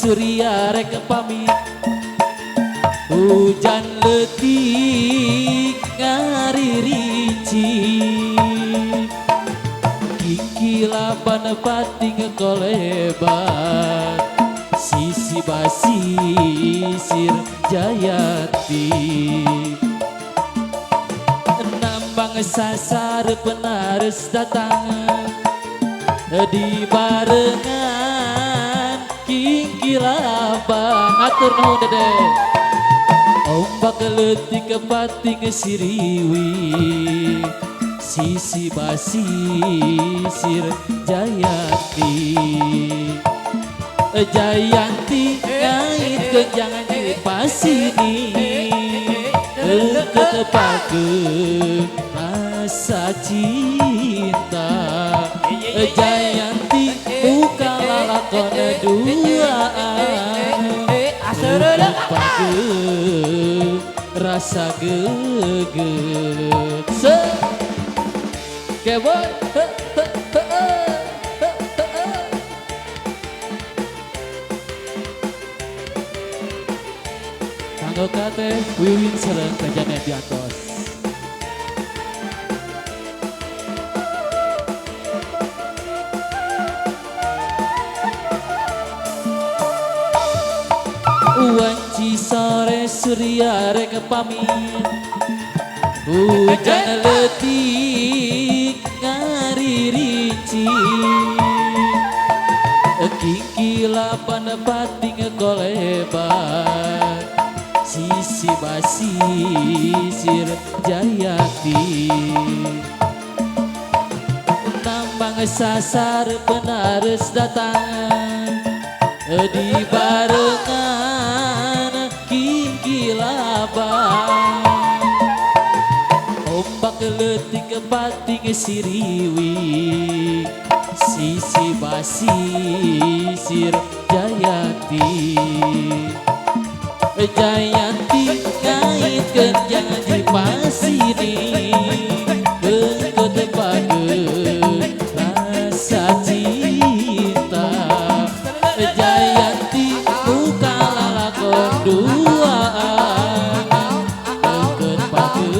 Surya rek pamit. Hujan leutik ngariricik, kikilaban pating kolebat, sisi basisir Jayanti. Nambang sasar penares datang di barengan kingkilaban. Atur nuhun, Dede. Ombak leutik pating siriwi, sisi basisir Jayanti. Jayanti ngaitkeun janji pasini, Deket pake rasa cinta. Jayanti buka lalakon duaan, pake rasa geget se keboy. He, he, he, he, he, he. Kanggo kate Wiwin sareng Teh Janet diantos. Wanci sore Surya rek pamit, hujan leutik ngariricik, kikilaban pating kolebat, sisi basisir Jayanti. Nambang sasar penares datang di barengan kingkilaban, ombak leutik pating siriwi, sisi basisir Jayanti. Jayanti ngaitkeun janji pasini, Deket pake rasa cinta. Jayanti buka lalakon duaan, Deket pake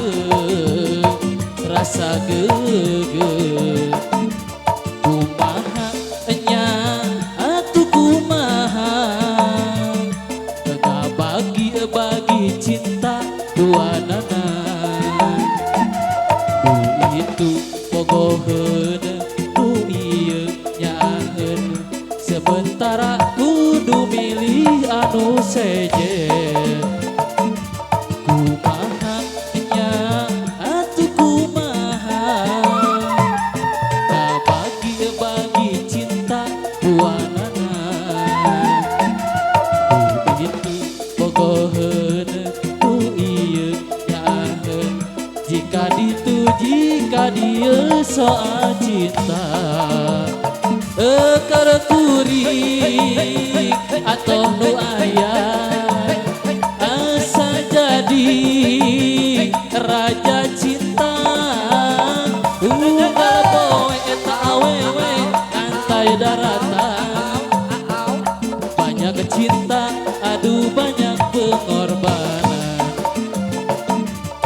rasa geget. Kumaha nya atuh kumaha, bagi-bagi cinta dua nana. Nu itu bogoheun, nu ieu nyaaheun, sementara kudu milih anu sejen. Kumaha nya atuh kumaha, bagi-bagi cinta dua nana. Nu itu bogoheun, nu ieu nyaaheun, jika ditu jika dieu soal cinta, Ekar kuring atau nu aya asa jadi raja cinta. Unggal poe eta awewe ngantai daratan. Banyak cinta, aduh, banyak pengorbanan.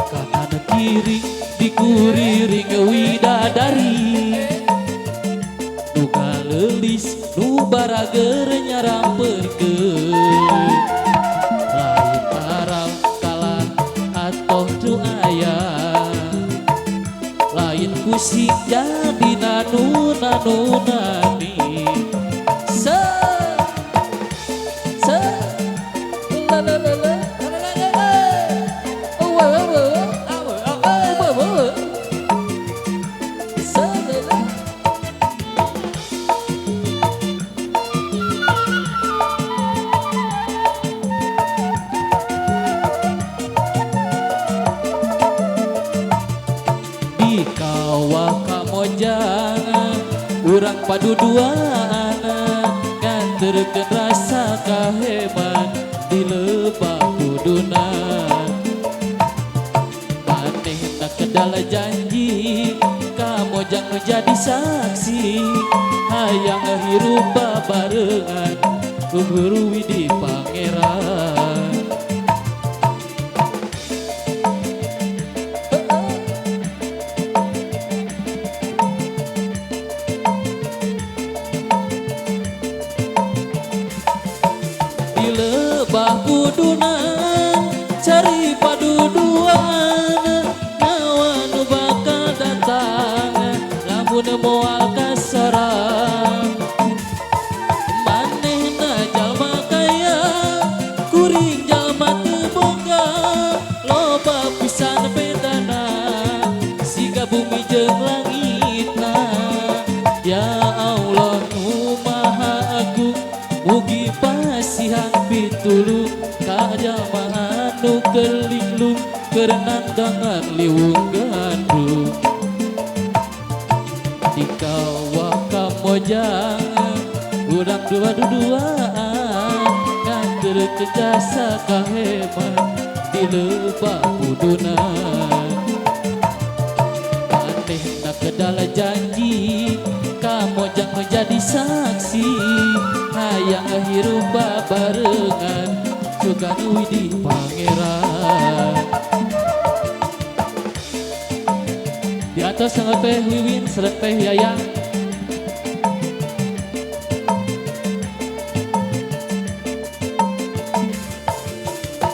Kanan kiri dikuriring widadari, nu galeulis nu barager nyarampeurkeun. Lain aral kalah atau nu aya, lain pusing jadi nanu nanu nani. Se se la la la la la la la la. Oh, oh, oh, oh, oh, oh, oh. Se la la. Di kawah Kamojang urang padu duaan, nganterkeun rasa kaheman di lebak kudunan. Manehna kedal janji, Kamojang nu jadi saksi, hayang hirup babarengan. Luhur Widi Pangeran. Di lebah pudunan cari paduduan nyawa nu bakal datang lamun moal kasorang. Manehna jalma kaya kuring jalma teu boga loba pisan bedana siga bumi jeung langitna. Ya Allah nu maha agung mugi pasihan pitulung ka jalma anu keur linglung keur nandangan liwung gandrung. Di kawah kamojang urang dua-duaan nganter ke jasa kaheman di lebah pudunan. Manehna kedala janji kamojang menjadi saksi hayang hirup babarengan sugan Widi Pangeran. Di atas sangat teh Wiwin sareng teh Yayang.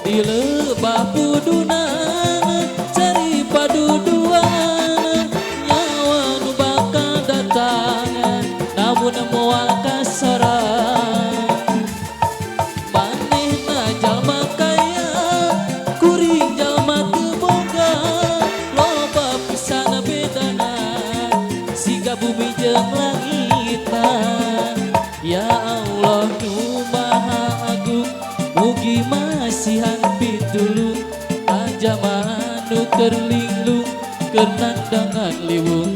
Di lebah pudunan cari paduduan nyawa nu bakal datang namun moal kasorang. Manehna jalma kaya kuring jalma teu boga loba pisan bedana siga bumi jeung langitna. Ya Allah nu maha agung mugi masihan pitulung ka jalma nu keur linglung keur nandangan liwung.